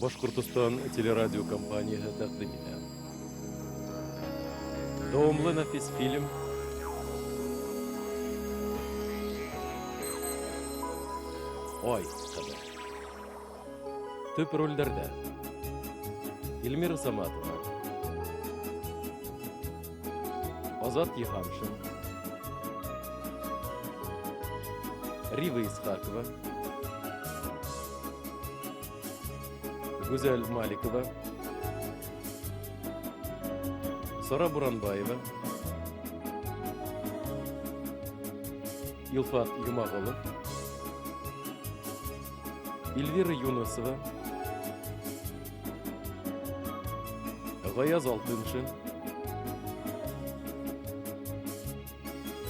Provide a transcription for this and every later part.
Башҡортостан телерадиокомпанияһы тәҡдим итә. Дауамлы нәфис фильм Ай ҡыҙы. Төп ролдәрҙә Эльмира Саматова, Азат Йыһаншин, Рива Исхакова, Гүзәл Маликова, Сара Буранбаева, Илфат Юмағолов, Эльвира Юнысова, Гаяз Алтыншин,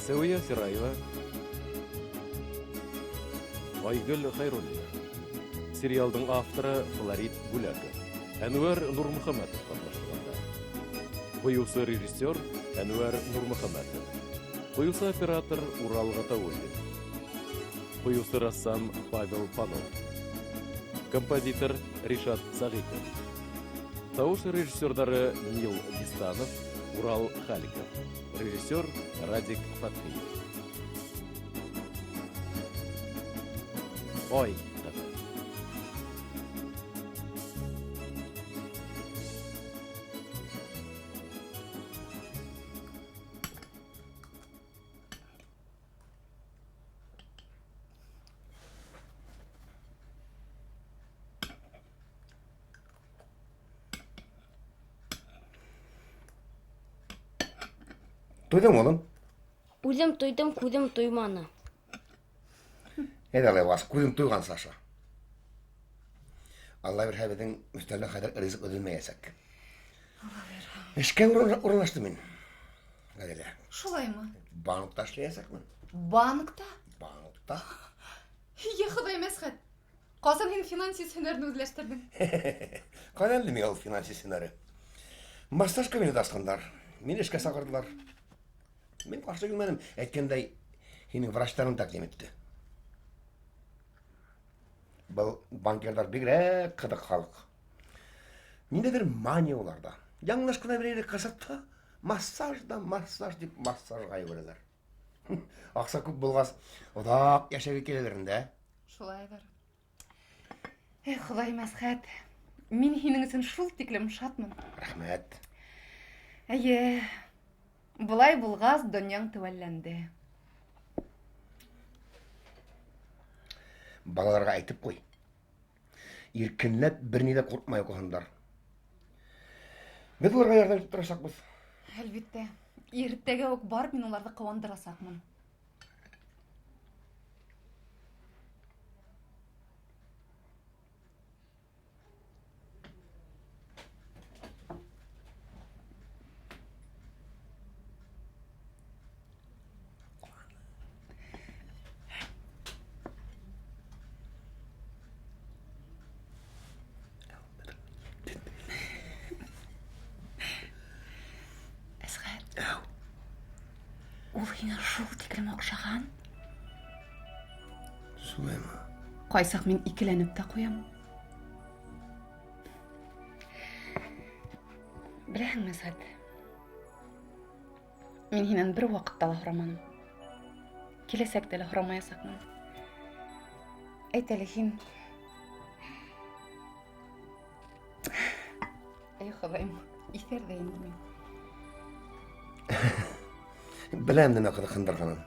Сәүиә Фираева, Айгөл Хәйруллина. Сериалдың авторы Флорид Бүләков. Әнүәр Нурмөхәмәтов катнашлыгында. Куюсы режиссер Әнүәр Нурмөхәмәтов. Куюсы оператор Урал Гатауллин. Куюсы рәссам Павел Панов. Композитор Ришат Сәгыйтов. Тавыш режиссердары Нил Дистанов, Урал Халиков. Режиссер Радик Фатхиев. Ой, Туйҙың, улым? Үҙем туйҙым, күҙем туйманы. Әйҙә алай булғас, күҙең туйғансы аша. Алла бирһә, беҙҙең өҫтәлдән хәҙер ризыҡ өҙөлмәйәсәк. Эшкә урынлаштым мин. Ғәҙилә. Шулаймы? Банкта эшләйәсәкмен. Банкта? Банкта. Йә Хоҙай, Мәсхәт. Ҡасан һин финансист һөнәрен үҙләштерҙең? Ҡайҙан әле миңә ул финансист һөнәре? Массаж кабинеты асҡандар. Мине эшкә саҡырҙылар. Мин ҡаршы килмәнем. Әйткәндәй, һинең врачтарың тәҡдим итте. Был банкирҙар бигерәк ҡыҙыҡ халыҡ. Ниндәйҙер мания уларҙа. Яңылыш ҡына берәй ҡысытта, массаж да массаж тип массажға йүгерәләр. Аҡса күп булғас, оҙаҡ йәшәге киләлер инде. Шулайҙыр. Эх, Хоҙай, Мәсхәт, мин һинең өсөн шул тиклем шатмын. Рәхмәт. Эйе, былай булғас, донъяң теүәлләнде. Балаларға әйтеп ҡуй. Иркенләп бер ни ҙә ҡурҡмай уҡыһындар. Беҙ уларға ярҙам итеп торасаҡбыҙ. Әлбиттә, иртәгә үк барып мин уларҙы ҡыуандырасаҡмын. Әсғәт. Ул һиңә шул тиклем оҡшаған. Шулаймы? Ҡайсаҡ мин икеләнеп тә ҡуям. Беләһеңме, Әсғәт? Мин һинән бер ваҡытта ла һораманым. Киләсәктә лә һорамаясаҡмын. Әйт әле һин. Эй, Хоҙайым, иҫәр ҙә инде мин. Беләм нимә ҡыҙыҡһындырғанын.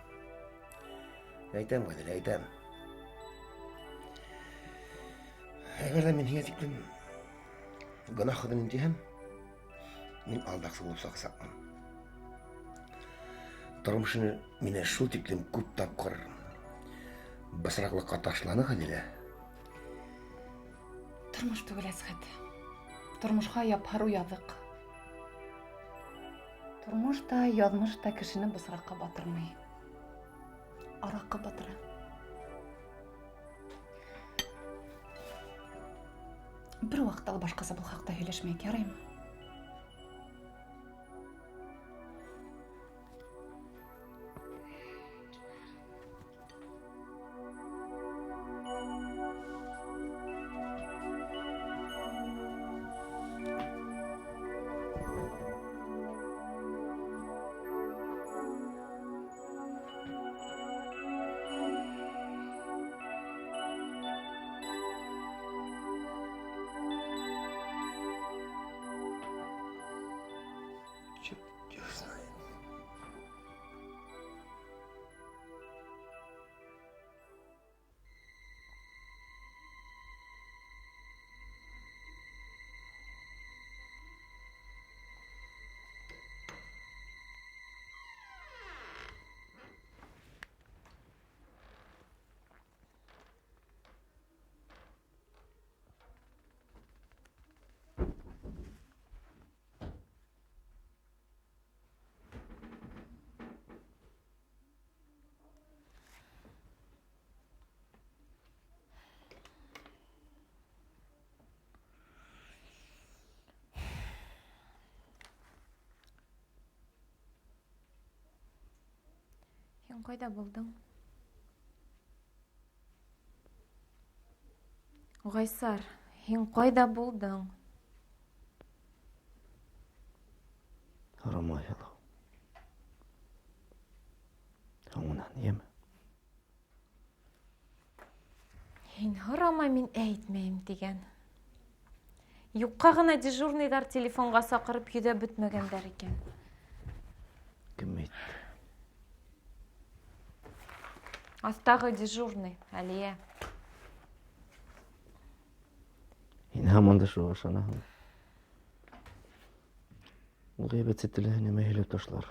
Әйтәм, Ғәҙилә, әйтәм. Әгәр ҙә мин һиңә тиклем гонаһ ҡылдым тиһәм, мин алдаҡсы булып сығасаҡмын. Тормош мине шул тиклем күп тапҡыр бысраҡлыҡҡа ташланы, Ғәҙилә. Тормош түгел, Әсғәт. Тормошҡа япһарыу яҙыҡ. Тормош та, яҙмыш та кешене бысраҡҡа батырмай. Араҡы батыра. Бер ваҡытта ла башҡаса был хаҡта һөйләшмәйек, яраймы? Һин ҡайҙа булдың? Ғайсар, һин ҡайҙа булдың? Һорама, Айһылыу. Һуңынан, йәме? Һин һорама, мин әйтмәйем тигән. Юҡҡа ғына дежурныйҙар телефонға саҡырып йөҙәп бөтмәгәндәр икән. Кем әйтте? Аҫтағы дежурный, Әлиә. Һин һаман да шуға ышанаһың. Ул ғәйбәтсе теләһә нимә һөйләп ташлар.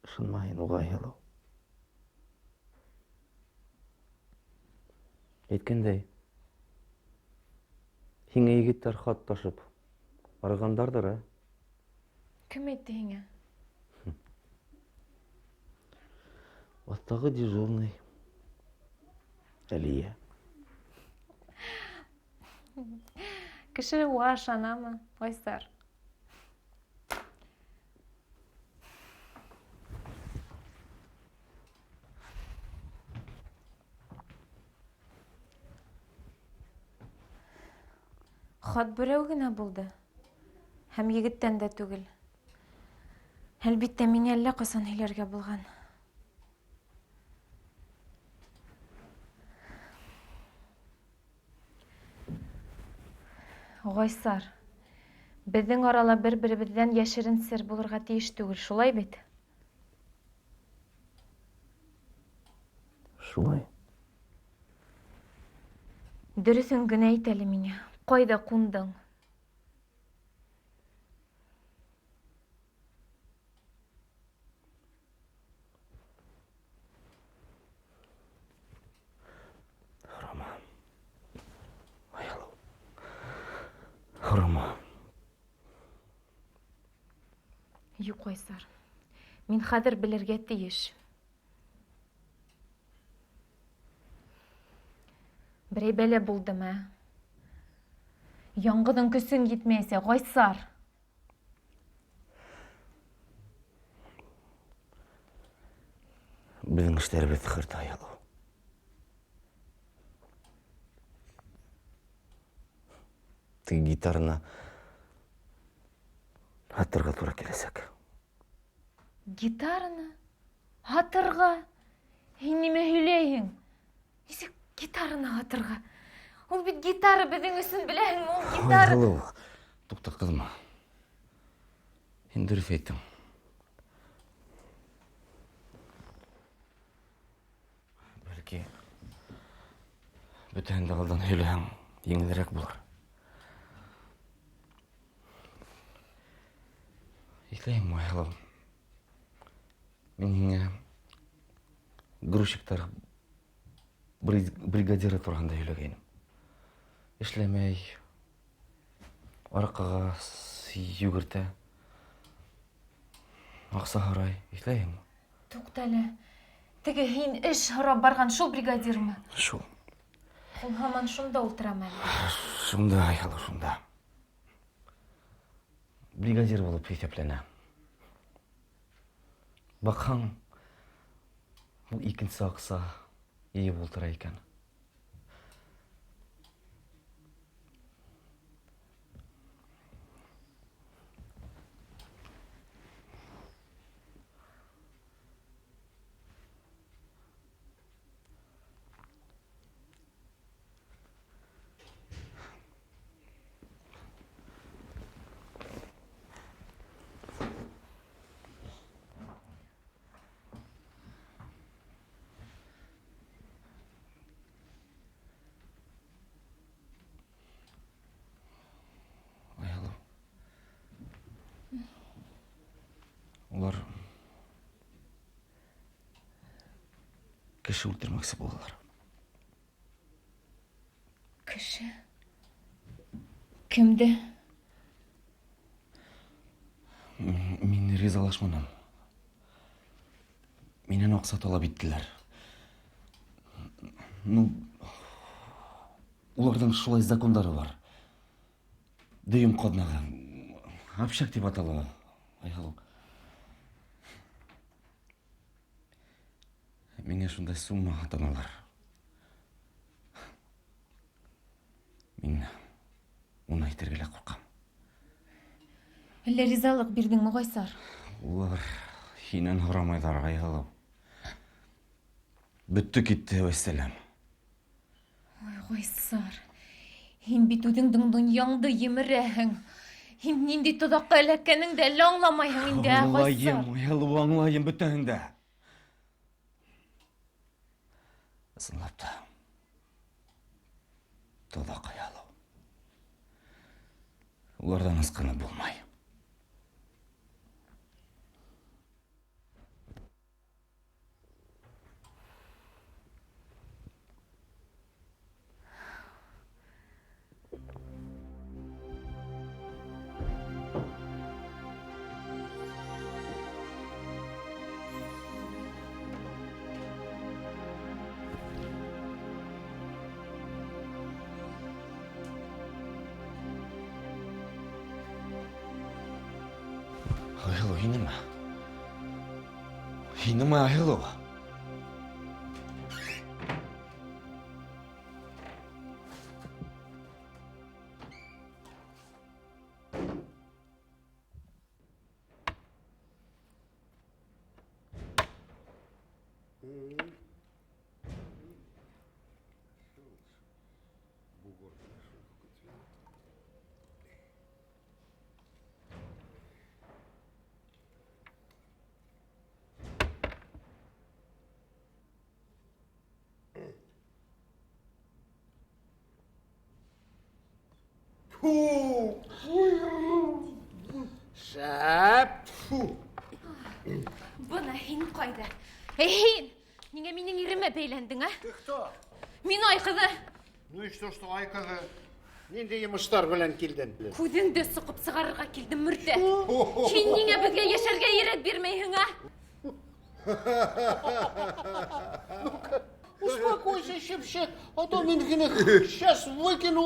Ышанма һин уға, Айһылыу. Әйткәндәй, һиңә егеттәр хат ташып арығандарҙыр, ә? Кем әйтте һиңә? Аҫтағы дежурный Әлиә. Кеше уға ышанамы, Айсар? Хат берәү генә булды. Һәм егеттән дә түгел. Әлбиттә, миңә әллә ҡасан һөйләргә булған. Ғайсар, беҙҙең арала бер-беребеҙҙән йәшерен сер булырға тейеш түгел, шулай бит? Шулай. Дөрөҫөн генә әйт әле миңә. Ҡайҙа ҡундың? Һорама. Айһылыу. Һорама. Юҡ, Айсар. Мин хәҙер белергә тейеш. Берәй бәлә булдымы, ә? Яңғыҙың көсөң етмәйсә, Ғайсар. Беҙҙең эштәребеҙ хырт, Айһылыу. Теге гитараны һатырға тура киләсәк. Гитараны? Һатырға? Һин нимә һөйләйһең? Нисек гитараны һатырға? Ул бит гитара беҙҙең өсөн, беләһеңме, ул гитара. Айһылыу, туҡта, ҡыҙма. Һин дөрөҫ әйттең. Бәлки, бөтәһен дә алдан һөйләһәң, еңелерәк булыр. Иҫләйһеңме, Айһылыу? Мин һиңә грузчиктар бригадиры тураһында һөйләгәйнем. Эшләмәй, араҡыға йүгертә, аҡса һорай. Иҫләйһеңме? Туҡта әле. Теге һин эш һорап барған шул бригадирмы? Шул. Ул һаман шунда ултырамы әле? Шунда, Айһылыу, шунда. Бригадир булып иҫәпләнә. Баҡһаң, ул икенсе аҡса йыйып ултыра икән. Улар кеше үлтермәксе булалар. Кеше? Кемде? Мин ризалашманым. Минән аҡса талап иттеләр. Ну, уларҙың шулай закондары бар. Дөйөм ҡаҙнағы, общак тип атала, Айһылыу. Миңә шундай сумма һатаналар. Мин уны әйтергә лә ҡурҡам. Әллә ризалыҡ бирҙеңме, Ғайсар? Улар һинән һорамайҙар, Айһылыу. Бөттө китте, вәссәләм. Ой, Ғайсар, һин бит үҙеңдең донъяңды емерәһең. Һин ниндәй тоҙаҡҡа эләккәнеңде әллә аңламайһың инде, ә, Ғайсар? Аңлайым, Айһылыу, аңлайым бөтәһен дә. Ысынлап та, тоҙаҡ, Айһылыу. Уларҙан ысҡынып булмай. Айһылыу, һинеме? Һинеме, Айһылыу? Шәп! Бына һин ҡайҙа? Эй, һин! Ниңә минең иремә бәйләндең, а? Ты кто? Мин ай ҡыҙы. Ну и что, что ай ҡыҙы? Ниндәй йомоштар белән килдең? Күҙеңде соҡоп сығарырға килдем, мөртә. Һин ниңә беҙгә йәшәргә ирек бирмәйһең, а? Ну-ка, успокойся, щепщек, а то мин һине сейчас выкину.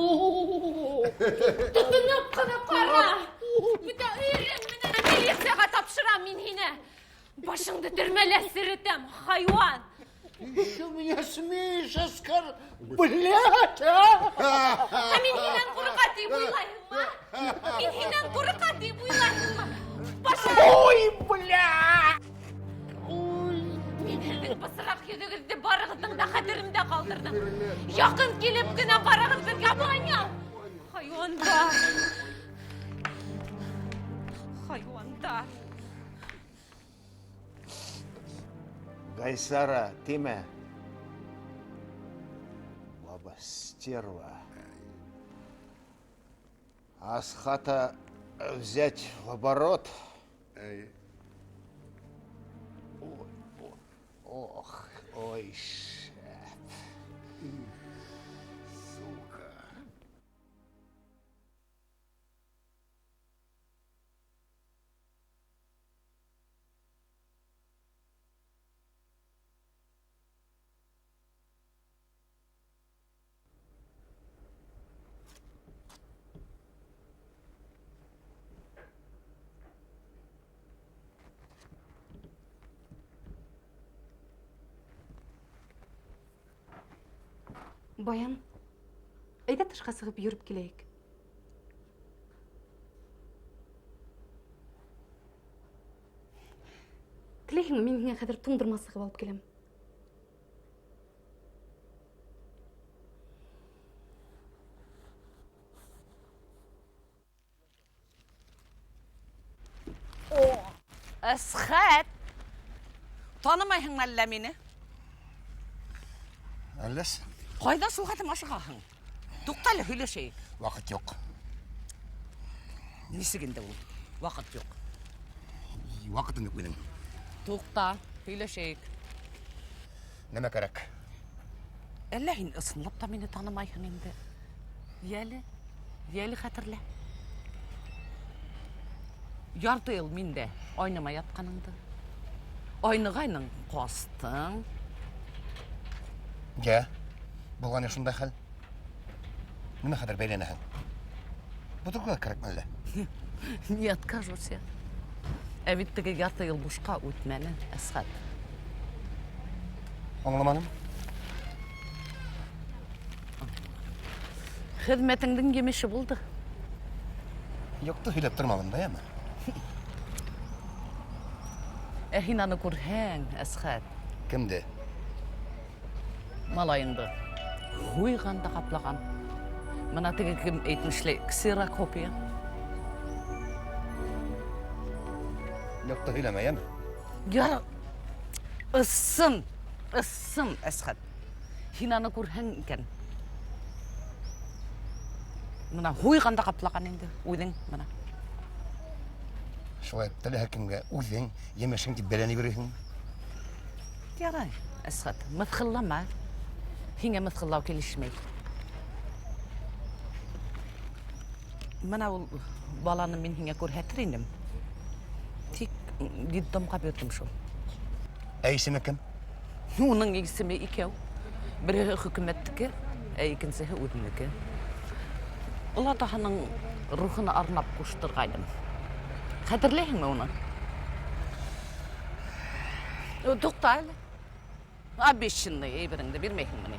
Тотоноп ҡына ҡара. Бөтә өйрөң менән милицияға тапшырам мин һине. Башыңды төрмәлә серетәм, хайуан. Еще меня смеешь оскорблять, а? Ә мин һинән ҡурҡа тип уйлайһыңмы? Мин һинән ҡурҡа тип уйлайһыңмы? Башың... Ой, бля! Ой! Мин һеҙҙең бысраҡ йөҙөгөҙҙө барығыҙҙың да хәтеремдә ҡалдырҙым. Яҡын килеп кенә ҡарағыҙ беҙгә, понял? Хайуандар! Хайуандар! Гайсара, тимә. Баба стерва. Асхата взять в оборот. Эй. Ой, ох, ой, шәп. Сука. Баян, әйҙә тышҡа сығып йөрөп киләйек. Теләйһеңме, мин һиңә хәҙер туңдырма сығып алып киләм. О, Әсхәт! Танымайһыңмы әллә мине? Әлләс? Ҡайҙа шул хәтлем ашығаһың? Туҡта әле, һөйләшәйек. Ваҡыт юҡ. Нисек инде ул? Ваҡыт юҡ. Ваҡытым юҡ минең. Туҡта, һөйләшәйек. Нәмә кәрәк? Әллә һин ысынлап та мине танымайһың инде? Йәле, йәле хәтерлә. Ярты йыл мин дә айнымай ятҡаныңды. Айнығайның ҡастың. Йә, булған шундай хәл. Нимә хәҙер бәйләнәһең? Бутылка кәрәкме әллә? Не откажусь я. Ә бит теге ярты йыл бушҡа үтмәне, Әсхәт. Аңламаным. Хеҙмәтеңдең емеше булды. Юҡты һөйләп торманым да, яме? Ә һин аны күрһәң, Әсхәт. Кемде? Малайыңды. Һуйған да ҡаплаған. Мына теге кем әйтмешләй, ксерокопия. Юҡты һөйләмә, яме? Яра, ысын, ысын, Әсхәт. Һин аны күрһәң икән. Мына һуйған да ҡаплаған инде, үҙең мына. Шулай теләһә кемгә үҙең емешең тип бәләне бирәһең. Ярай, Әсхәт, мыҫҡыллама. Һиңә мыҫҡыллау килешмәй. Мына ул баланы мин һиңә күрһәтер инем. Тик детдомға бирҙем шул. Ә исеме кем? Уның исеме икәү. Береһе хөкүмәттеке, ә икенсеһе үҙенеке. Олатаһының рухына арнап ҡуштырғайным. Хәтерләйһеңме уны? Туҡта әле. Обещанный әйбереңде бирмәйһеңме ни?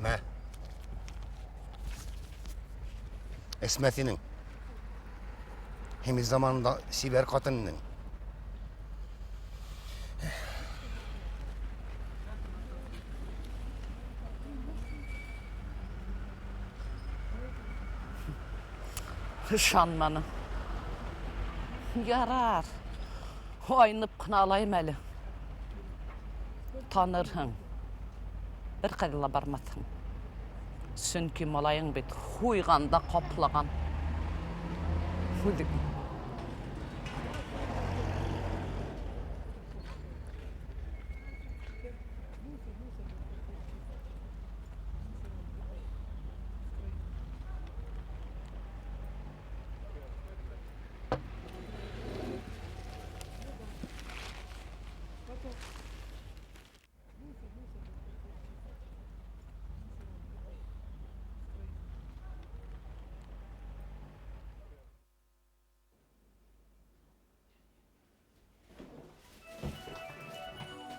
Мә. Эсмә һинең. Һин бит заманында сибәр ҡатын инең. Ышанманы. Ярар. Айнып ҡына алайым әле. Танырһың. Бер ҡайҙа ла бармаҫһың. Сөнки малайың бит һуйған да ҡаплаған. Үҙең.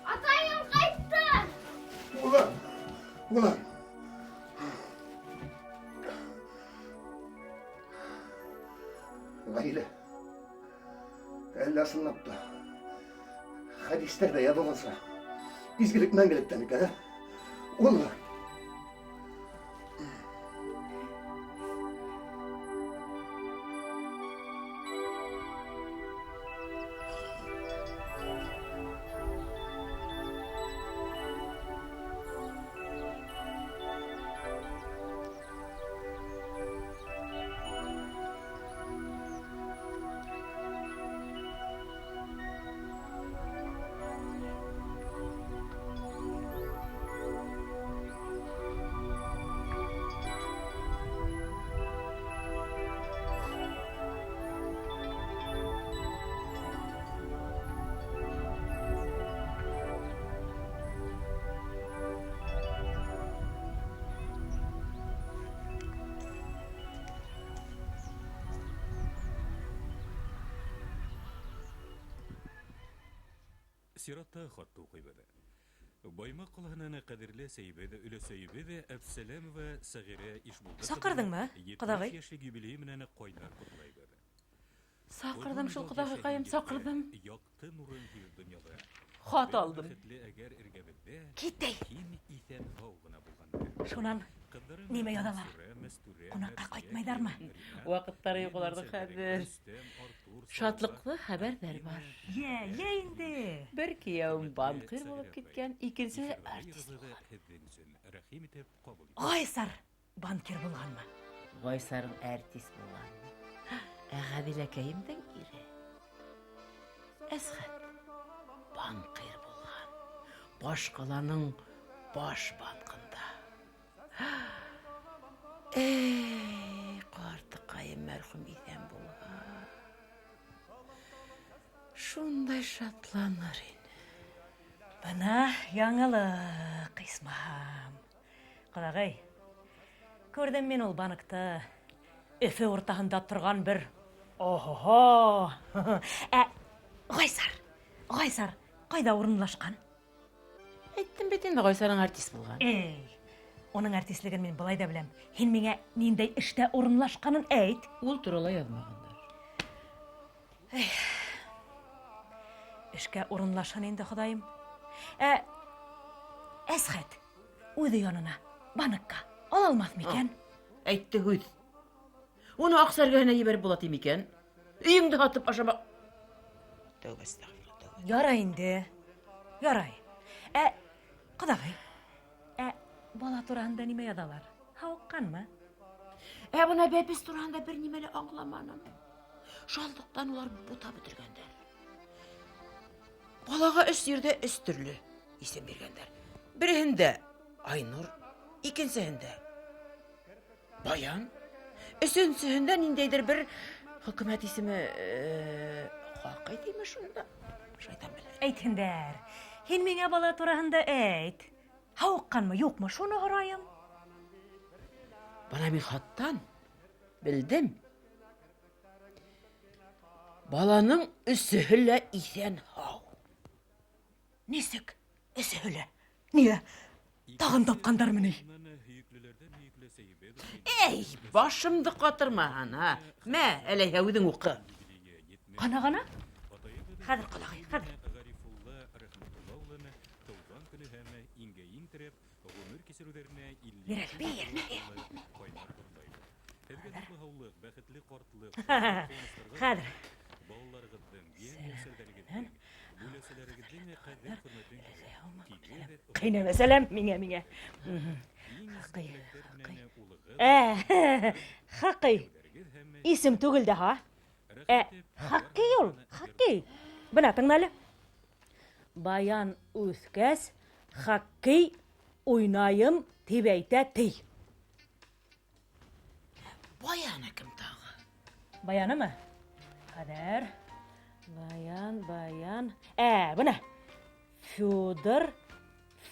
Атайым ҡайтты! Улан! Улан! Ғаилә. Әллә ысынлап та. Хәдистәрҙә яҙылғанса, изгелек мәңгелектән икән, ә? Улан! Сиратта хатты уҡыйбыҙ. Баймаҡ ҡалаһынан ҡәҙерле сәйебеҙ, өләсәйебеҙ Әбсәләмова Сәғирә Ишбулды Саҡырҙыңмы, ҡоҙағый? Йәшлек юбилейы менән ҡайнар ҡотлайбыҙ. Саҡырҙым шул, ҡоҙағыйҡайым, саҡырҙым. Яҡты нурын һибеп донъяла. Хат алдым. Бәхетле әгәр эргәбеҙҙә Китәй. Һин иҫән һау ғына булғанда. Шунан нимә яҙалар? Ҡунаҡҡа ҡайтмайҙармы? Ваҡыттары юҡ уларҙың хәҙер. Шатлыҡлы хәбәрҙәр бар. Йә, йә инде. Бер кейәүем банкир булып киткән, икенсеһе артист булған. Ғайсар банкир булғанмы? Ғайсарың артист булған. Ә Ғәҙиләкәйемдең ире Әсхәт банкир булған. Баш ҡаланың баш банкында. Эй, ҡартыҡайым мәрхүм иҫән булһа, шундай шатланыр ине. Бына яңылыҡ, исмаһам. Ҡоҙағый, күрҙем мин ул банкты. Өфө уртаһында торған бер Оһо. Ә Гайсар, Гайсар ҡайҙа урынлашҡан? Әйттем бит инде, Гайсарың артист булған. Эй, уның артистлеген мин былай да беләм. Һин миңә ниндәй эштә урынлашҡанын әйт. Ул турала яҙмағандар. Эшкә урынлашһын инде, Хоҙайым. Ә Әсхәт үҙе янына банкка ала алмаҫ микән? Әйтте һүҙ. Уны аҡса эргәһенә ебәреп була ти микән? Өйөңдө һатып ашама. Тәүбә, әстәғфирулла, тәүбә. Ярай инде. Ярай. Ә ҡоҙағый, ә бала тураһында нимә яҙалар? Һауыҡҡанмы? Ә бына бәпес тураһында бер нимә лә аңламаным. Шалдыҡтан улар бутап бөтөргәндәр. Балаға өс ерҙә өс төрлө исем биргәндәр. Береһендә Айнур, икенсеһендә Баян, өсөнсөһөндә ниндәйҙер бер хөкүмәт исеме Хаҡый тиме шунда? Шайтан белә. Әйтһендәр. Һин миңә бала тураһында әйт. Һауыҡҡанмы, юҡмы, шуны һорайым. Бына мин хаттан белдем. Баланың өсөһө лә иҫән һау. Нисек? Өсөһө лә. Ниңә? Тағын тапҡандармы ни? Эй, башымды ҡатырмаһын, ha. Мә, әләйһә үҙең уҡы. Ҡана, ҡана. Хәҙер, ҡоҙағый, хәҙер. Ғарифулла Рәхмәтулла улын тыуған көнө һәм иңгә-иң терәп ғүмер кисереүҙәренә Бир әле, бир, бир. ҡайнар ҡотлайбыҙ. Һеҙгә ныҡлы һаулыҡ, бәхетле ҡартлыҡ, Хәҙер. балаларығыҙҙың, ейән-ебсәрҙәрегеҙҙең, бүләсәләрегеҙҙең ҡәҙер-хөрмәтен Ҡәйнәмә сәләм миңә, миңә. Хаҡый, хаҡый. Ә, хаҡый. Исем түгел дә, һа? Ә, хоккей ул, хоккей. Бына тыңла әле. Баян үҫкәс, хоккей уйнайым тип әйтә ти. Баяны кем тағы? Баянымы? Хәҙер. Баян, баян. Ә, бына. Федор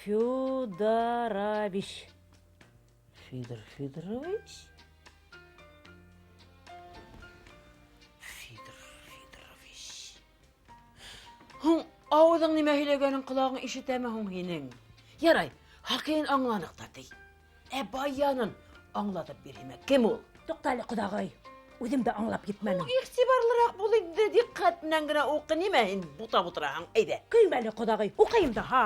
Федорович. Федор Федорович? Федор Федорович. Һуң ауыҙың нимә һөйләгәнен ҡолағың ишетәме һуң һинең? Ярай, хоккейын аңланыҡ та ти. Ә баянын аңлатып бирһәме? Кем ул? Туҡта әле, ҡоҙағый. Үҙем дә аңлап етмәнем. Иғтибарлыраҡ бул инде, диҡҡәт менән генә уҡы. Нимә һин бутап ултыраһың? Әйҙә. Көймә әле, ҡоҙағый. Уҡыйым да, һа.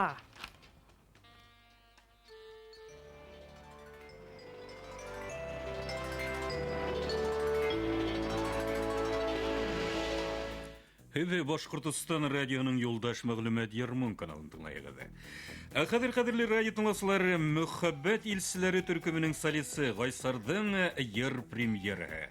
Һеҙ Башҡортостан радионың Юлдаш мәғлүмәт ярмун каналын тыңлайығыҙ. Ә хәҙер ҡәҙерле радио тыңлаусылар, Мөхәббәт илселәре төркөмөнөң солисы Гайсарҙың йыр премьераһы.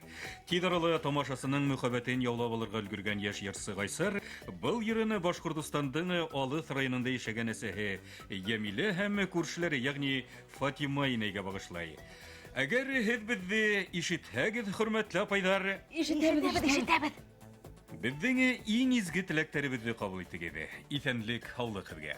Тиҙ арала тамашасының мөхәббәтен яулап алырға өлгөргән йәш йырсы Гайсар был йырын Башҡортостандың алыҫ районында йәшәгән әсәһе Йәмилә һәм күршеләре, йәғни Фатима инәйгә бағышлай. Әгәр һеҙ беҙҙе ишетһәгеҙ, хөрмәтле апайҙар, Ишетәбеҙ, ишетәбеҙ. Беҙҙең иң изге теләктәребеҙҙе ҡабул итегеҙ. Иҫәнлек, һаулыҡ һеҙгә.